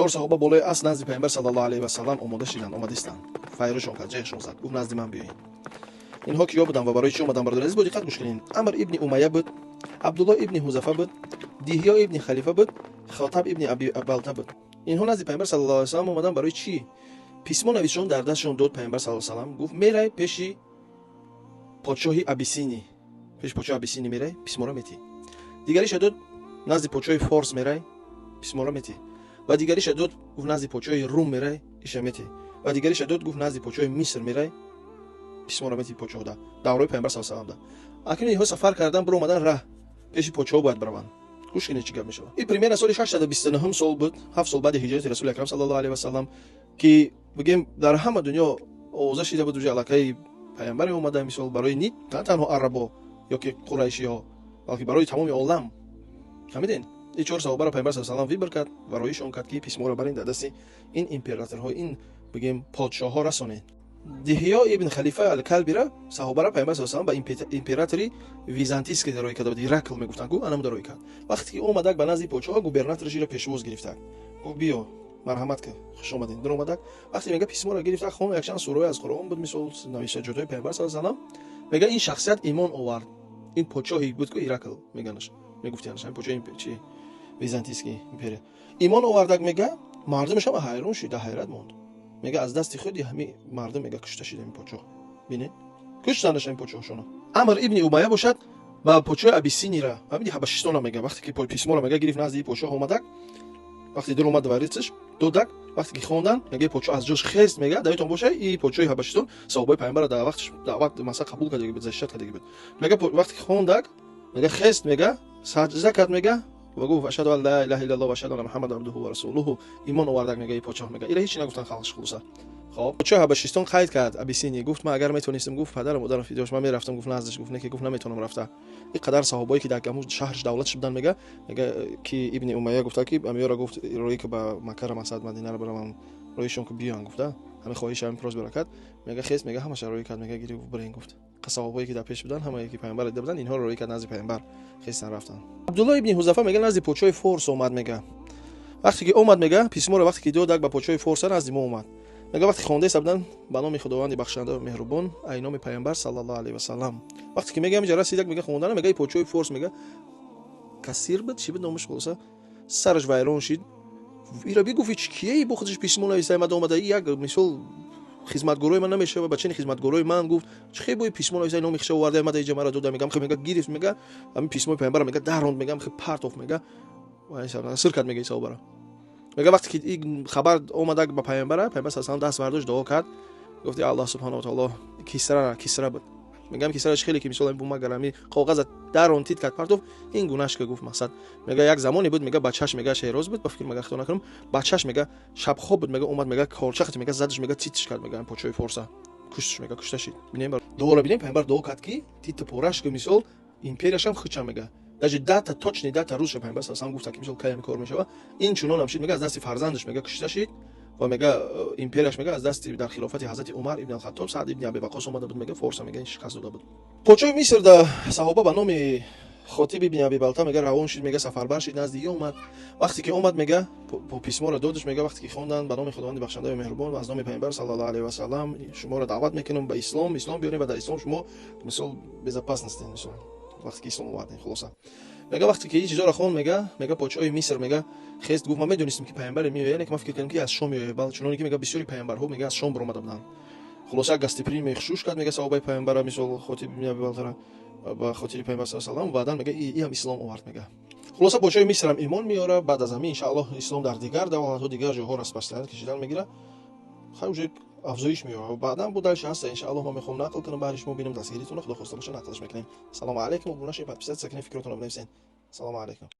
Чор саҳоба болои асп назди Пайғамбар саллаллоҳу алайҳи васаллам омода шиданд, омадистанд. Файрушон кард, ҷеғшон зад, гуфт: «Назди ман биёед». Инҳо киё буданд ва барои чӣ омаданд? Бародари азиз, бо диққат гӯш кунед. Амр ибни Умайя буд, Абдулло ибни Ҳузафа буд, Диҳё ибни Халифа буд, Хотаб ибни Аби Балта буд. Инҳо назди Пайғамбар саллаллоҳу алайҳи васаллам омаданд. Барои чӣ? Письмо нависшон дар дастшон дод Пайғамбар саллаллоҳу алайҳи васаллам, гуфт: «Мерай пеши подшоҳи Абисинӣ, пеши подшоҳи Абисинӣ мерай, письморо метӣ». Дигариша дод: «Назди подшоҳи Форс мерай, письморо метӣ». Ва дигариша дод, гуфт: «Назди подшоҳи Рум мерай, иша метӣ». Ва дигариша дод, гуфт: «Назди подшоҳи Миср мерай, письморо метӣ». Подшоҳда давраи Пайғамбар саллаллоҳу алайҳи васалламда. Акнун инҳо сафар кардан биромадан, раҳ пеши подшоҳ бояд бираванд. Гӯш кунед, чӣ гап мешавад. Ин примерно соли 629 сол буд, 7 сол баъди ҳиҷрати Расули Акрам саллаллоҳу алайҳи васаллам, ки бигем, дар ҳама дунё овоза шида буд уже аллакай пайғамбаре омада, мисол, барои на танҳо арабо ё ки қурайшиҳо, балки барои тамоми олам. Фаҳмиден? Ин чор саҳобаро Пайғамбар са салам выбор кард ва роишон кард, ки письморо барин, дар дасти ин императорҳо, ин, бигем, подшоҳҳо расонед. Диҳё ибн Халифа Алкалбира, саҳобара, Пайғамбар са салам ба императори византийский дароӣ карда буд, Иракл мегуфтанд, гу анам дароӣ кард. Вақте ки омадак ба назди подшоҳ, губернатораш ира пешвоз гирифтак, гуфт: «Биё, марҳамат ка, хуш омадед». Даромадак, вақте, мега, письморо гирифтак, хон, якчанд сураҳои аз Қуръон буд, мисол, навиштаҷотҳои Пайғамбар са салам. Мега, ин шахсият имон овард. Ин подшоҳе буд ку, Иракл меганаш, мегуфтиянаш, ҳамин подшоҳи чи византийский империя. Имон овардак, мега, мардумаш ҳама ҳайрон шид, дар ҳайрат монд. Мега, аз дасти худи ҳами мардум, мега, кушта шид ҳамин подшоҳ. Бинед, куштанаш ҳамин подшоҳшона. Амр ибни Умайя бошад, ба подшоҳи Абиссинира, ҳамиди Ҳабашистона, мега, вақте ки письморо, мега, гирифт, назди подшоҳ омадак. Вақте дир омад, дворецаш додак, вақте ки хондан, мега, подшоҳ аз ҷош хест. Мега, даётон боша, и подшоҳи Ҳабашистон саҳобаи Пайғамбара дар вақтш даъват маса қабул кардаги буд, защищать кардаги буд. Мега, вақте ки хондак, мега, хест, мега, саҷда кард, мега, ва гуфт: «Ашҳаду ан ла илаҳа иллаллоҳ ва ашҳаду анна Муҳаммадан абдуҳу ва расулуҳу». Имон овардак, мега, и подшоҳ, мега, ила ҳеч нагуфтан халқш. Хулоса, хоб, подшоҳи Ҳабашистон қайд кард, Абисини, гуфт: «Ман агар метавонистам, — гуфт, — падару модарам фидош, ман мерафтам, — гуфт, — наздаш». Гуфт: «Не, ки, — гуфт, — наметавонам рафта, ин қадар саҳобое ки дар ҳамун шаҳрш, давлатш будан». Мега, ки Ибни Умайя гуфта, ки амиёра гуфт: «Роӣ ки ба Маккара, масад Мадинара биравам, роишон ки биёян». Гуфта, ҳамин хоҳиш, ҳамин просьбаро кард. Мега, хест, мега, ҳамаша роӣ кард, мега, гирифт, бирен, гуфт. Саҳобое ки дар пеш буданд, ҳамае ки Пайғамбар дида буданд, инҳоро роӣ кард назди Пайғамбар, хестан, рафтанд. Абдулло ибни Ҳузафа, мега, назди подшоҳи Форс омад. Мега, вақте ки омад, мега, письморо вақте ки додак ба подшоҳи Форса, назди мо омад. Мега, вақте хондеса буданд: «Ба номи Худованди бахшанда меҳрубон, ай номи Пайғамбар саллаллоҳу алайҳи васаллам». Вақте ки, мега, ҳамиҷа расидак, мега, хондана, мега, и подшоҳи Форс, мега, Касир буд, чӣ буд номаш, хулоса, сараш вайрон шид. Ира бигуфт: «Чи кие бо худаш письмо нависта омада омада, як, мисол, хизматгорои ман намешава, бачани хизматгорои ман». Гуфт: «Чӣ хел бои письмо нависта, номи хиша оварда омада, иҷа мара дода?» Мегам, мега, гирифт, мега, ҳамин письмои Пайғамбара, мега, даронд, мегам, хе партоф, мега, сир кард, мега, исаобара. Мега, вақте ки ин хабар омадак ба Пайғамбара, Пайғамбар са салам даст бардошт, дуо кард, гуфти: «Аллоҳ субҳанаҳу ва таоло, Кисрара». Кисра буд. Мегам, Кисра чӣ хеле ки, мисол, бумагара, ами коғаза дарон, тит кард, партоф, ин гунаш ка. Гуфт, мақсад, мега, як замоне буд, мега, бачаш, мега, Шеҳроз буд, ба фикр, мега, хато накунам, бачаш, мега, шабхоб буд, мега, омад, мега, корчахати, мега, задаш, мега, титш кард, мега, подшоҳи Форса куштш, мега, кушта шид. Бинем, дуоро бинем. Пайғамбар дуо кард, ки титу пораш ки, мисол, империяшам хуча. Мега, даже дата, точный дата, рӯзша Пайғамбар са салам гуфта, ки, мисол, кай ҳами кор мешава. Ин чунонам шид. Мега, аз дасти фарзандаш, мега, кушта шид ва, мега, империяш, мега, аз дасти дар хилофати ҳазрати Умар ибн Алхаттоб, Саъд ибни Аби Ваққос омада буд, мега, Форса, мега, ин шикаст дода буд. Подшоҳи Миср да саҳоба ба номи Хотиб ибни Аби Балта, мега, равон шид, мега, сафарбар шид, назди ӣ омад. Вақте ки омад, мега, письморо додаш. Мега, вақте ки хонданд: «Ба номи Худованди бахшандаю меҳрубон ва аз номи Пайғамбар саллаллоҳу алайҳи васаллам шуморо даъват мекунам ба ислом, ислом биёрем ва дар ислом шумо, мисол, безопасности». Мисол, вақте ки ислом овардем. Хулоса, мега, вақте ки ин чизоро хон, мега, подшоҳи Миср, мега, хест, гуфт: «Ман медонистам, ки пайғамбаре меояд, яъне ки ман фикр кардам, ки аз Шом меояд, бал чуноне ки, мега, бисёри пайғамбарҳо, мега, аз Шом баромада буданд». Хулоса, гостеприимный шуш кард, мега, саҳобаи пайғамбара, мисол, Хотиб ибни Аби Балтара, ба хотири Пайғамбар са салам. Баъдан, мега, иам ислом овард. Мега, хулоса, подшоҳи Мисрам имон меорад. Баъд аз ҳамин, иншааллоҳ, ислом дар дигар давлатҳо, дигар ҷойҳо распространять кашидан мегирад. Хай, уже афзоиш меёбад. Баъдан бо дальше ҳаста, иншааллоҳ, ман мехоҳам нақл кунам баҳри шумо, бинам дастгиритона. Худо хоста боша, нақлш мекунем. Салому алайкум. Обуна шед, подписаться кунед, фикротонро бинависед. Салому алайкум.